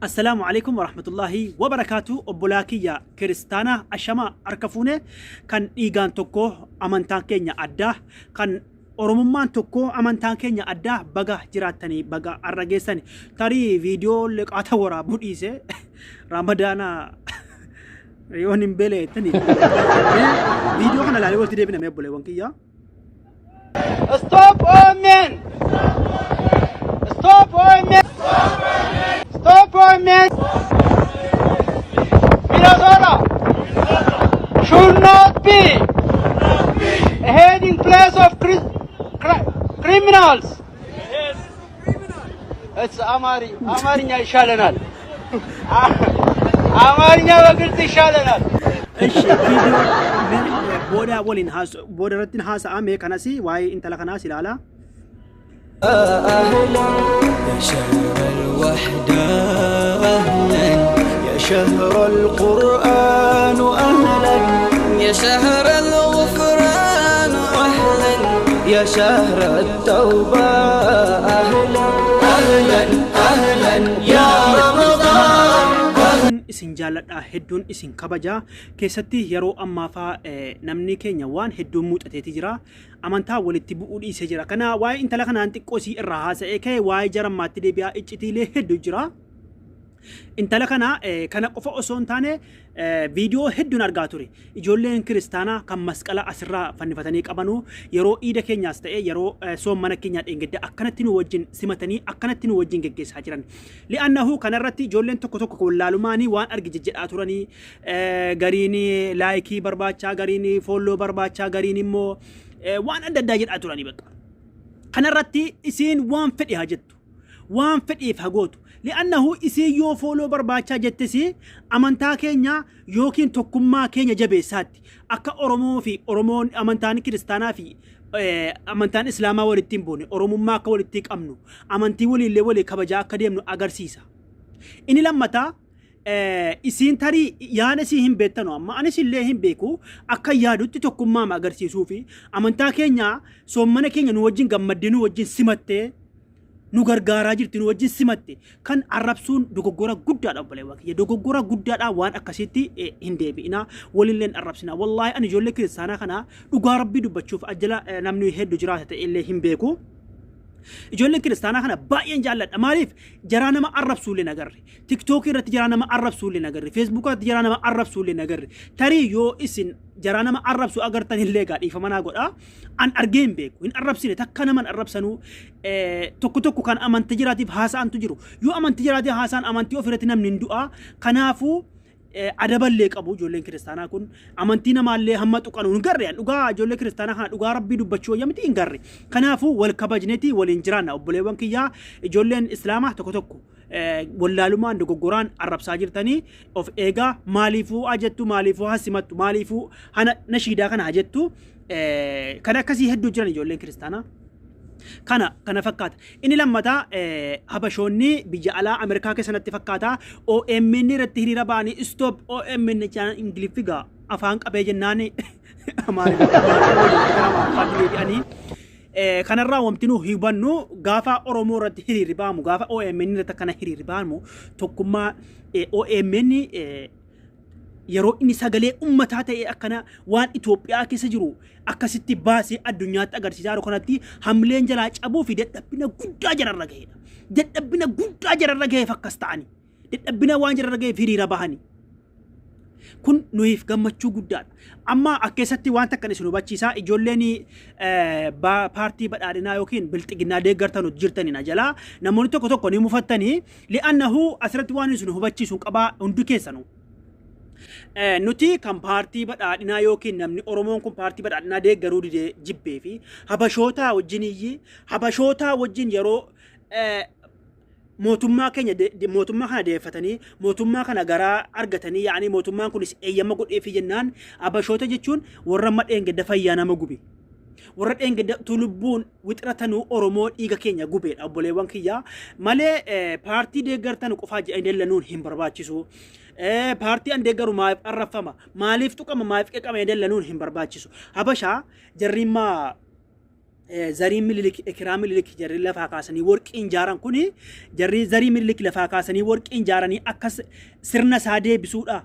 Assalaamu alaikum warahmatullaahi wabarakaatu. Obbolaa kiyya kiristaanaa, ashamaa, harka fuune. Kan dhiigaan tokko, amantaan keenya addaa, kan oromummaan tokko, amantaan keenya addaa, baga jiraattanii, baga har'a geessani. Tarii viidiyoo liqaata waraabuu dhiise, Ramadaana yoon hin beele jettanii viidiyoo kana ilaalee walitti deebiname, obboleewwan kiyya. Stop OMN! Stop OMN! Stop OMN! Minnesota should not be a hiding place of criminals. It's አማርኛ ይሻለናል። አማርኛ በግልጽ ይሻለናል። እሺ፣ viidiyoo booda waliin booda irratti haasa'ame kanas waa'ee intala kanaas ilaala. أهلا يا شهر الوحدة، أهلا يا شهر القرآن، أهلا يا شهر الغفران، أهلا يا شهر التوبة، أهلا أهلا أهلا يا رمضان. Hedduun isin jaalladha, hedduun isin kabaja. Keessatti yeroo ammaa faa namni keenya waan hedduun muuxateeti jira, amantaa walitti bu'uu dhiisee jira. Kana waa'ee intala kanaan xiqqoo isii irraa haasa'ee ka'e, waa'ee jarammaatti deebi'aa. Iccitiilee hedduu jira. Intala kana kana qofa osoo hin taane, viidiyoo hedduun argaa ture. Ijoolleen kiristaanaa kan masqala asirraa fannifatanii qabanuu yeroo iida keenyaas ta'e yeroo soommana keenyaa dheengadda akkanatti nu wajjin simatanii, akkanatti nu wajjin geggeessaa jiran. Li'annahu kanarratti ijoolleen tokko tokko wallaalumaanii waan argi jejjedhaa turanii, gariin like barbaachaa, gariin follow barbaachaa, gariin immoo waan adda addaa jedhaa turanii bakka. Kanarratti isiin waan fedhe haa jettu, waan fedheef haa gootu. Li'annahu isiin yoo follow barbaachaa jettes, amantaa keenya yookiin tokkummaa keenya jabeessaatti. Akka Oromoo fi Oromoon, amantaan kiristaanaa fi amantaan Islaamaa walitti hin buune, Oromummaa akka walitti qabnu, amantii waliillee walii kabajaa akka deemnu agarsiisa. Inni lammataa, isiin tarii yaada isii hin beektanu, amma anis illee hin beeku. Akka yaadutti tokkummaa agarsiisuu fi amantaa keenya, soommana keenya nu wajjin gammaddee, nu wajjin simattee nu gargaaraa jirti. Nu wajjin simatte kan arrabsuun dogoggora guddaadha, obboleewwan kiyya, dogoggora guddaadha. Waan akkasitti hin deebi'ina, walillee hin arrabsina. Wallaahi, ani ijoollee kiristaanaa kana dhugaa Rabbii dubbachuuf, ajjala namni hedduu jiraata ta'e illee hin beeku. Ijoolleen kiristaanaa kana baay'een jaalladha. Maaliif? Jaraa nama arrabsuullee nagarre. TikTokii irratti jaraa nama arrabsuullee nagarre. Facebookaa irratti jaraa nama arrabsuullee nagarre. Tarii yoo isin jaraa nama arrabsu agartan illee gaa dhiifama naa godhaa. An argee hin beeku. Hin arrabsine, takka nama hin arrabsanuu. Tokko tokko kan amantii jiraatiif haasa'antu jiru. Yoo amantii jiraatiif haasa'an, amantii ofirratti namni hin du'a. Kanaafuu adaballee qabu. Ijoolleen kiristaanaa kun amantii namaallee hamma tuqanu hin garre. Dhugaa ijoollee kiristaanaa kana dhugaa Rabbii dubbachuu wayya miti, hin garre. Kanaafuu wal kabajneeti waliin jiraanna, obboleewwan kiyyaa. Ijoolleen Islaamaa tokko tokko wallaalumaan dogoggoraan arrabsaa jirtanii, of eegaa. Maaliifuu haa jettu, maaliifuu haa simattu, maaliifuu hana nashiidaa kana haa jettu, kan akkasii hedduu jiran ijoolleen kiristaanaa. Kana kana fakkaata. Inni lammataa, habashoonni biyya alaa Ameerikaa keessa natti fakkaata. OMN irratti hiriira ba'anii "Stop OMN" jedhan. Ingiliffi gaa afaan qabee jennaan Amaariffaatti deebi'anii. Kanarraa wanti nu hubannu, gaafa Oromoo irratti hiriirri ba'amu, gaafa OMN irratti akkana hiriirri ba'amu, tokkummaa OMN yeroo inni sagalee ummataa ta'e, akkana waan Itoophiyaa keessa jiru akkasitti baasee addunyaatti agarsiisaa jiru kanatti hamleen jalaa cabuu fi dadhabbina guddaa jararra ga'edha. Dadhabbina guddaa jararra ga'eef akkas ta'ani. Dadhabbina waan jararra ga'eef hiriira bahani. Kun nuyiif gammachuu guddaadha. Amma akkeessatti wanta akkan isin hubachiisaa, ijoolleen paartii badhaadhinaa yookiin bilxiginnaa deeggartan jirtanii jalaa namoonni tokko tokko ni mufattanii. Li'annahu asirratti waan isin hubachiisu qabaa hundi keessanuu. Nuti kan paartii badhaadhinaa yookiin namni Oromoon kun paartii badhaadhinaa deeggaruu didee jibbee fi habashootaa wajjin iyyii habashootaa wajjin yeroo mootummaa keenya mootummaa kana deeffatanii, mootummaa kana garaa argatanii, yaa'anii mootummaan kunis eeyyama godheefi jennaan, habashoota jechuun warra amma dheengadda fayyaa nama gube. Warra dheengadda lubbuun wixiratanuu Oromoo dhiiga keenya gubeedha, obboleewwan kiyyaa, malee paartii deeggartan qofaa jedhanii dallanuun hin barbaachisu. Paartii an deeggaru maaliif arrabfama, maaliif tuqama, maaliif qeqama dallanuun hin barbaachisu. Habashaa jarrimmaa Zarii Minilik, ekeraa Minilik jarri lafaa kaasanii warqiin jaaran kuni, jarri zarii Minilik lafaa kaasanii warqiin jaaranii akka sirna isaa deebisuudha.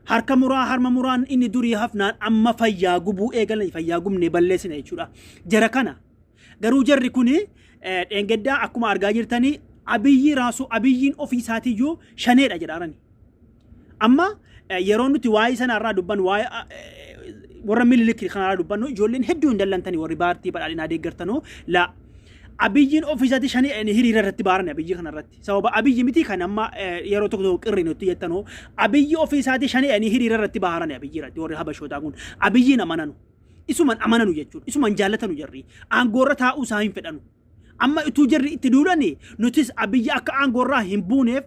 Harka muraa harma muraan inni durii hafnaan amma fayyaa gubuu eegalan, fayyaa gubnee balleessina jechuudha. Jara kana garuu jarri kuni dheengaddaa akkuma argaa jirtanii Abiyyi raasuu, Abiyyiin ofii isaatiiyyuu shaneedha jedhaarani. Amma yeroo nuti waa'ee sanarraa dubbannu, waa'ee warra Minilik kanarraa dubbannu, ijoolleen hedduu hin dallantanii, warri paartii badhaadhinaa deeggartanuu la Abiyyiin ofii isaatti shanee inni hiriira irratti baaran Abiyyi kanarratti. Sababa Abiyyi miti kan amma yeroo tokko tokko qirri nutti jettanuu, Abiyyi ofii isaatti shanee inni hiriira irratti baaran Abiyyi irratti. Warri Habashootaa kun Abiyyiin amananu. Isuman amananu jechuudha. Isuman jaallatanu jarri. Aangoorra taa'uu isaa hin fedhanu. Amma utuu jarri itti duulani nutis Abiyyi akka aangoorraa hin buuneef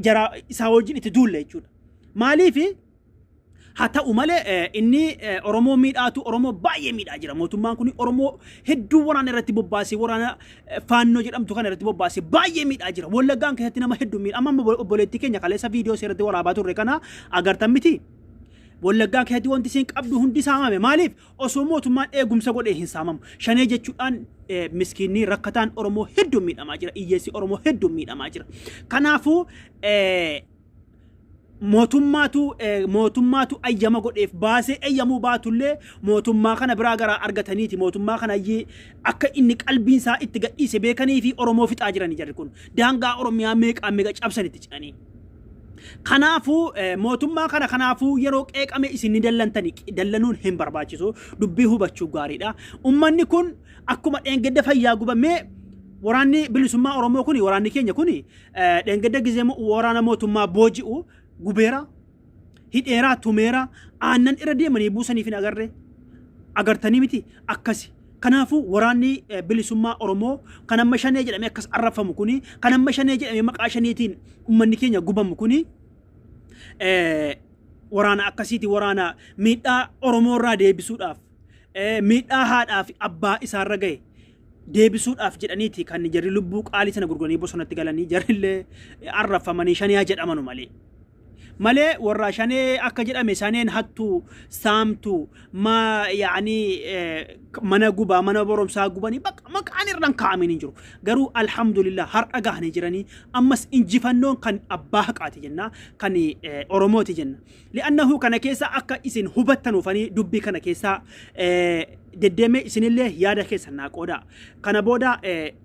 jara isaa wajjin itti duulle jechuudha. Maaliif haa ta'u malee inni Oromoo miidhaatu, Oromoo baay'ee miidhaa jira. Mootummaan kun Oromoo hedduu waraana irratti bobbaasee, waraana Faannoo jedhamtu kana irratti bobbaasee baay'ee miidhaa jira. Wallaggaan keessatti nama hedduu miidha. Amma obboleettii keenya kaleessa viidiyoo irratti waraabaa turre kana agartan miti. Wallaggaa keessatti wanti isiin qabdu hundi saamame. Maaliif? Osoo mootummaan eegumsa godhee hin saamamu. Shanee jechuudhaan miskiinni rakkataan Oromoo hedduun miidhamaa jira. Hiyyeessi Oromoo hedduun miidhamaa jira. Kanaafuu mootummaatu ayyama godheef baasee, eeyyamuu baatullee mootummaa kana biraa garaa argataniiti, mootummaa kana akka inni qalbiin isaa itti gadhiise beekanii fi Oromoo fixaa jiranii jarri kun daangaa Oromiyaa meeqaa meeqa cabsanitti ce'anii. Kanaafuu mootummaa kana kanaafuu yeroo qeeqame isin ni dallantani, dallanuun hin barbaachisu, dubbii hubachuu gaariidha. Uummanni kun akkuma dheengadda fayyaa gubamee, waraanni bilisummaa Oromoo kuni, waraanni keenya kuni dheengadda gizee waraana mootummaa booji'u gubeera, hidheeraa, tumeera, aannan irra deemanii buusaniif hin agarre, agartanii miti akkasi. Kanaafuu waraanni bilisummaa Oromoo kan amma shanee jedhamee akkas arrabfamu kuni, kan amma shanee jedhamee maqaa shaneetiin uummanni keenya gubamu kuni, waraana akkasiiti. Waraana miidhaa Oromoo irraa deebisuudhaaf, miidhaa haadhaa fi abbaa isaarra gahe deebisuudhaaf jedhaniiti kan jarri lubbuu qaalii sana gurguranii bosonatti galanii, jarrillee arrabfamanii shaniyaa jedhamanu malee. Malee warra shanee akka jedhame shaneen hattuu saamtuu ma yaani mana gubaa, mana barumsaa gubanii bakka maqaan irraan kaa'ameen hin jiru. Garuu alhamdulillah har'a gahanii jiranii, ammas injifannoon kan abbaa haqaati jenna, kan Oromooti jenna. Li'annahu kana keessa akka isin hubattanuufanii dubbii kana keessa deddeemee isinillee yaada keessan naa qooda. Kana booda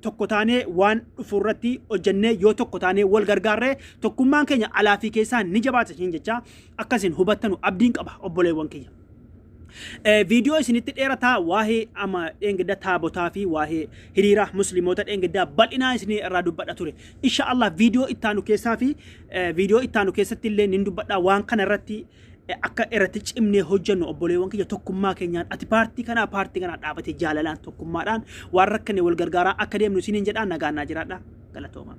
tokko taanee waan dhufu irratti hojjennee, yoo tokko taanee wal gargaarree tokkummaan keenya alaa fi keessaan ni jabaata isiniin jecha, akka isin hubattanu abdiin qaba, obboleewwan kiyya. Viidiyoo isinitti dheerataa waa'ee ama dheengadda taabotaa fi waa'ee hiriira musliimoota dheengaddaa bal'inaa isinii irraa dubbadha ture. Insha Allah viidiyoo ittaanu keessaa fi viidiyoo ittaanu keessatti illee nin dubbadha. Waan kana irratti akka irratti cimnee hojjennu, obboleewwan kiyya, tokkummaa keenyaan ati paartii kanaa dhaabatee jaalalaan tokkummaadhaan waan rakkanne wal gargaaraa akka deemnu isiniin jedhaa, nagaan naa jiraadha, galatooma.